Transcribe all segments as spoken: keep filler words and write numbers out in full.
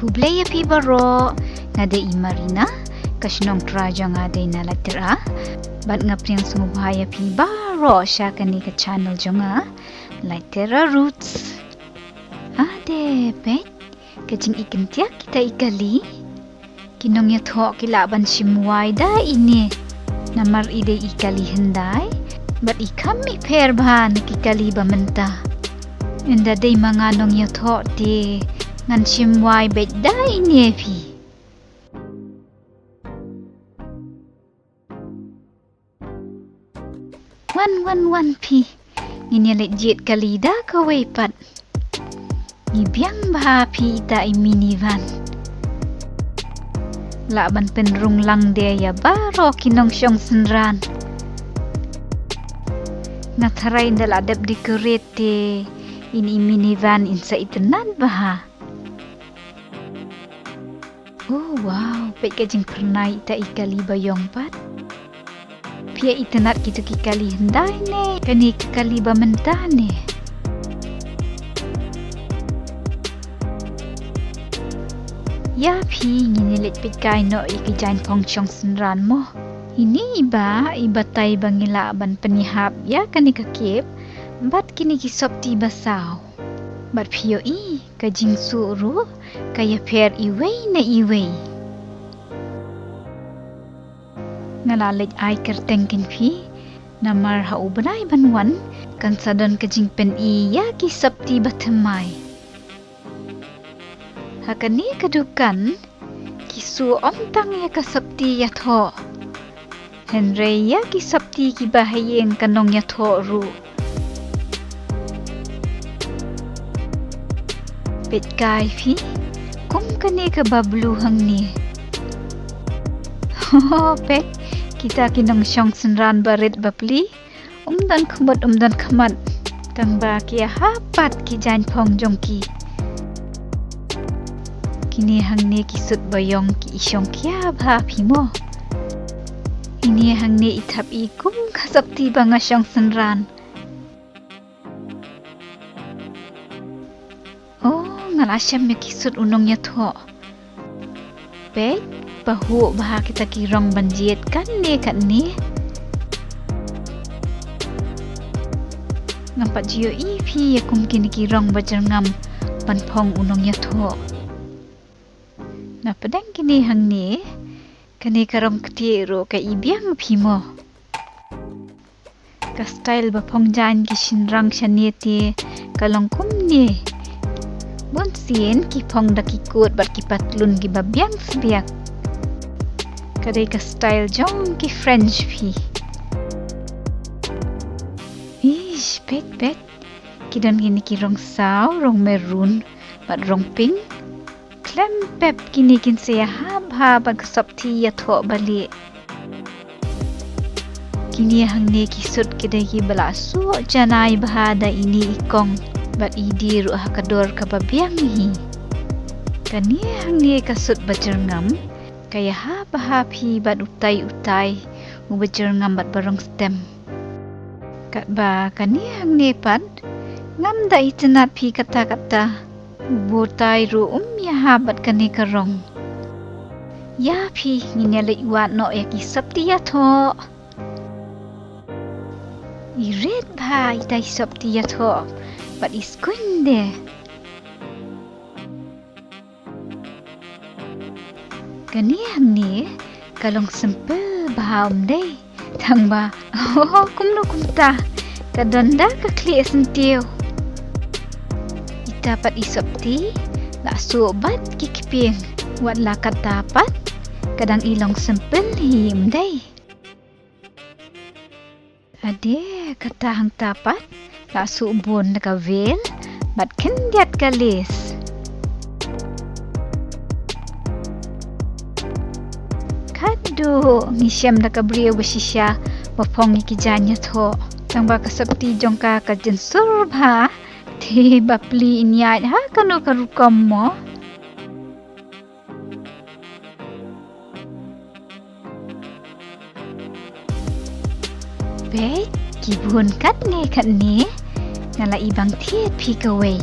Khublei ïa phi baroh, nga dei i Marina, ka shnong trai jong nga dei na Laitera. Bad nga pdiang sngewbha ïa phi baroh sha kane ka channel jong nga, Laitera Roots. Ade peit, ka jingïakyntiak kita i kali. Ki nongïathoh ki lah ban shim wai da ine. Namar i dei i kali hyndai bad i kham i pher bha na ki kali ba mynta. Ynda dei ma nga nongïathoh te ngan shim wai beit da ine phi. Wan, wan, wan phi. Ngin ïa leit jied kali da kawei pat. Ngi biang bha phi ita i minivan. Lah ban pynrung lang de ïa baroh ki nongshong synran. Nga tharai ynda lah dep decorate te ine i minivan in sa itynnad bha. Oh wow, peit ka jingphyrnai ita i kali ba ïong pat. Phi ïa itynnad kito ki kali hyndai ne kane ka kali ba mynta ne? Ïa phi, ngin ïa leit peit kai noh ïa ki jaiñphong shong synran mo. Ine i ba i batai ba ngi lah ban pynïahap ïa kane ka kep bad kine ki sopti ba saw. Bad phi ïohi, ka jingsuh ruh ka ïapher iwei na iwei. Nga la leit ai kyrteng kein phi, namar ha u bnai ban wan kan sa don ka jingpyni ïa ki sopti ba thymmai. Ha kane ka dukan ki suh ym tang ïa ka sopti ïathoh, hynrei ïa ki sopti kiba ha ïing ka nongïathoh ruh. Peit kai phi, kum kane kaba blue hangne. Ho, peit, kita ki nongshong synran barit bapli. Um don khmut, um don khmat. Tang ba ki ïahap pat ki jaiñphong jong ki. Kine hangne ki suit ba ïong ki i shongkhia bha phi mo. Ine hangne i thap i kum ka sopti ba nga shong synran. Oh, nga la shem ïa ki suit u nongïathoh. Peit, ba huh bha kita ki rong ban jied katne katne. Ngam pat ju ïohi phi ïa kum kine ki rong ba jyrngam ban phong u nongïathoh. Nga pdiang kine hangne, kane ka rong ktieh ruh ka i biang phi mo. Ka style ba phong jaiñ ki shynrang shane te ka long kumne. Bun sien ki phong da ki coat bad ki patlun kiba biang sbiak. Ka dei ka style jong ki French phi. Ish, peit, peit. Ki don kine ki rong saw, rong maroon bad rong pink. Khlem pep kine kin sa ïahap bha bad ka sopti ïathoh ba lieh. Kine hangne ki suit ki dei kiba la suh janai bha da ine i kong bad i die ruh ha ka dor kaba biang hi. Kane hangne ka suit ba jyrngam ka ïahap bha phi bad utai utai uba jyrngam bad ba rong stem. Katba kane hangne pat ngam da itynnad phi katta katta. U bowtie ruh um ïahap bad kane ka rong. Ïa phi, ngin ïa leit wad noh ïa ki sopti ïathoh. I rit bha ita i sopti ïathoh bad i skuiñ de. Kane hangne ka long simple bha um dei? Tang ba, oh, kumno kumta ka don da ka khlieh syntiew. Ita pat i sopti la suh bad ki kpieng. Wat la kata pat ka dang i long simple hi um dei? Ade, kata hangta pat la suh bun da ka veil bad khyndiat ka lace. Khadduh ngi shem da ka briew ba shisha ba phong ïa ki jaiñ ïathoh. Tang ba ka sopti jong ka ka jynsur bha. Te bapli in ïaid ha kano ka rukom mo. Peit, ki bun katne katne, nga la i bang thied phi kawei.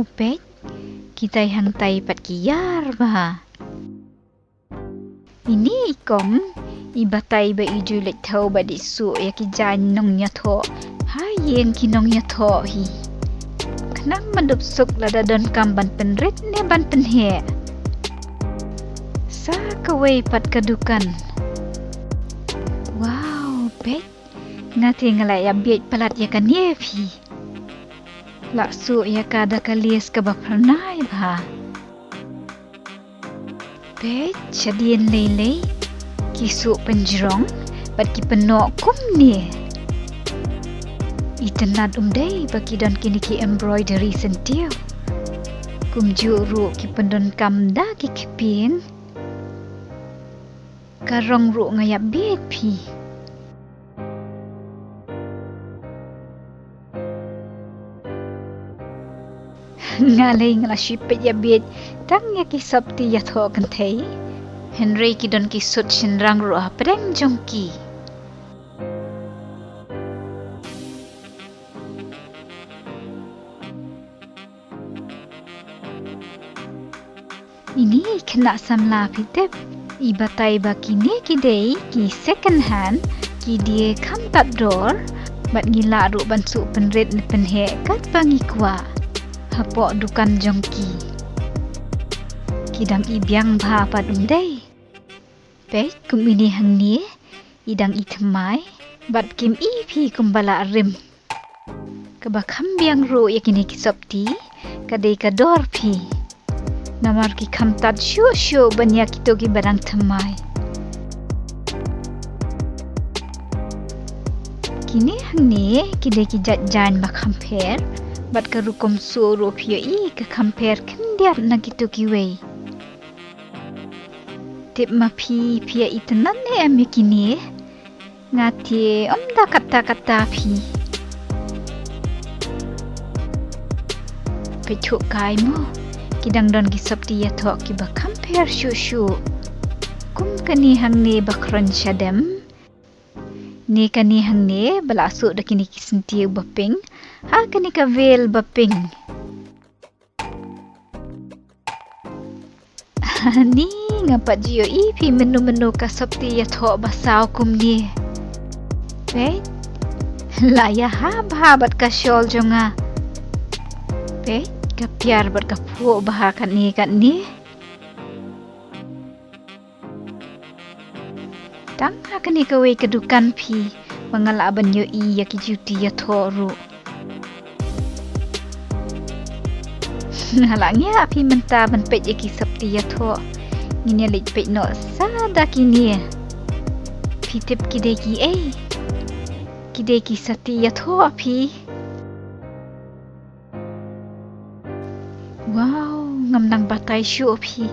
Peit, kitai hangtai pat ki ïar bha. Ine i kong, i batai ba i ju leit thew bad i suh ïa ki jaiñ nongïathoh ha ïing ki nongïathoh hi. Khnang ban dup suk lada donkam ban pynrit ne ban pynheh. Sa kawei pat ka dukan. Wow, peit. Nga te nga la ïa bieit palat ïa kane phi. La suh ïa ka da ka lace kaba phyrnai bha. Peit, shadien lei lei ki suh pynjrong bad ki pynnoh kumne. Itynnad um dei ba ki don kine ki embroidery syntiew. Kumjuh ruh ki pyndonkam da ki kpieng. Ka rong ruh nga ïa bieit phi. Nga lei nga la shu peit ïa bieit tang ïa ki sopti ïathoh kynthei. Hynrei ki don ki suit shynrang ruh hapdeng jong ki. Ine i khynnah samla phi tip, i batai ba kine ki dei ki second hand, ki die kham tad dor, bad ngi lah ruh ban suh pynrit ne pynheh katba ngi kwah. Hapoh dukan jong ki. Ki dang i biang bha pat um dei. Peit kum ine hangne, i dang i thymmai, bad kim i phi kumba la rim. Kaba kham biang ruh ïa kine ki sopti, ka dei ka dor phi. Namar ki kham tad shuh shuh ban ïa kito kiba dang thymmai. Kine hangne, ki dei ki jait jaiñ ba kham pher, bad ka rukom suh ruh phi ïohi ka kham pher khyndiat na kito kiwei. Tip ma phi, phi ïa itynnad ne em ïa kine? Nga te ym da katta katta phi. Peit thuh kai mo, ki dang don ki sopti ïathoh kiba kham pher shuh shuh. Kum kane hangne ba khroiñ shadem. Ne kane hangne ba la suh da kine ki syntiew ba pink. Ha kane ka veil ba pink. Ani, nga pat ju ïohi phi mynno mynno ka sopti ïathoh ba saw kumne. Peit. La ïahap bha bad ka shawl jong nga. Peit, ka pher bad ka phuh bha katne katne. Tang ha kane kawei ka dukan phi, ba nga lah ban ïohi ïa ki juti ïathoh ruh. Nga lah ngiah phi mynta ban peit ïa ki sopti ïathoh. Ngin ïa leit peit noh sa da kine. Phi tip ki dei kiei? Ki dei ki sati ïathoh phi. Wow, ngam nang batai shuh phi.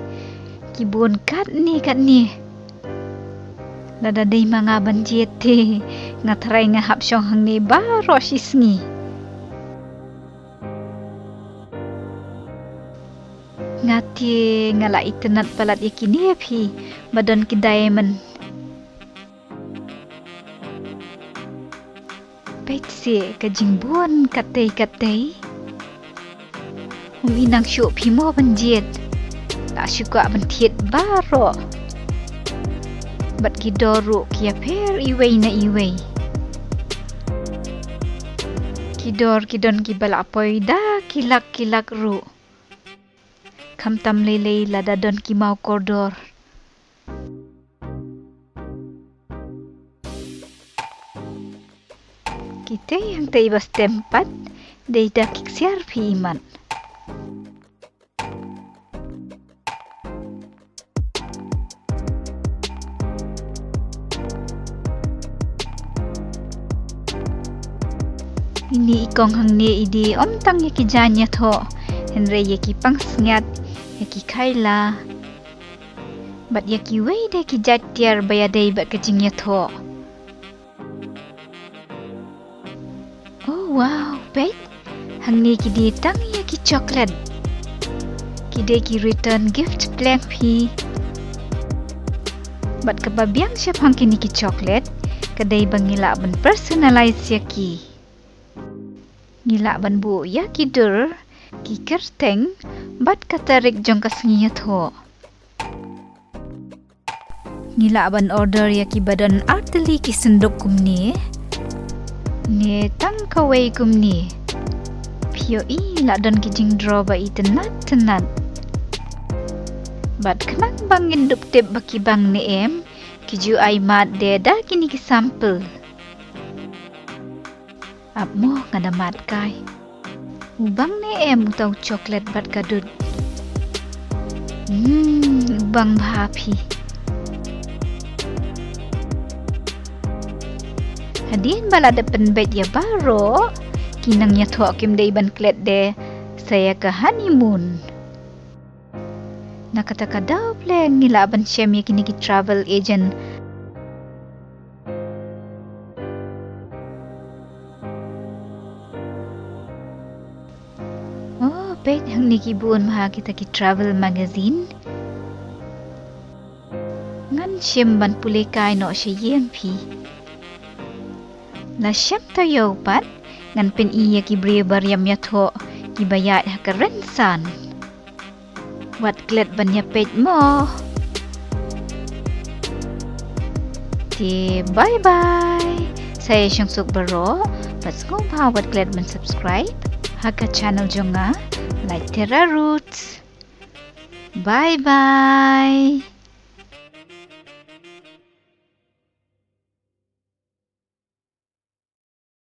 Ki bun katne katne. Lada dei ma nga ban jied te, nga tharai nga hap shong hangne baroh shi sngi. Nga te nga la itynnad palat ïa kine phi, ba don ki diamond. Peit se ka jingbun katei katei. Um i nang shuh phi mo ban jied. La shu kwah ban thied baroh. Bad ki dor ruh ki ïapher iwei na iwei. Ki dor ki don kiba la poi da ki lak ki lak ruh. Khamtam lei lei lada don ki maw kordor. Kitei hangtei ba stem pat, dei da ki ksiar phi imat. Ine i kong hangne i die ym tang ïa ki jaiñ ïathoh, hynrei ïa ki pansngiat, ïa ki khaila. Bad ïa kiwei de ki jait tiar ba ïadei bad ka jingïathoh. Oh wow, peit. Hangne ki die tang ïa ki chocolate. Ki dei ki return gift pleng phi. Bad kaba biang shaphang kine ki chocolate, ka dei ba ngi lah ban personalize ïa ki. Ngi lah ban buh ïa ki dur, ki kyrteng bad ka tarik jong ka sngi ïathoh. Ngi lah ban order ïa kiba don artylli ki synduk kumne ne tang kawei kumne. Phi ïohi lah don ki jingdraw ba itynnat tynnat. Bad khnang ba ngin dup tip ba ki bang ne em, ki ju ai mad de da kine ki sample. Ap mo, nga da mad kai. U bang ne em uta u chocolate bad ka dud? Hmm, u bang bha phi. Hadien ba la dep pynbeit ïa baroh, ki nongïathoh kim dei ban klet de sa ïa ka honeymoon. Na kata ka daw pleng ngi lah ban shem ïa kine ki travel agent. Oh, peit hangne ki bun bha kita ki travel magazine. Ngan shim ban pule kai noh sha ïing phi. La shem taïew pat, ngan pyni ïa ki briew ba riam ïathoh kiba ïaid ha ka rynsan. Wat klet ban ïa peit mo. Te bye bye. Sa ïa shong suk baroh, bad sngewbha wat klet ban subscribe ha ka channel jong nga, Light Terra Roots. Bye bye.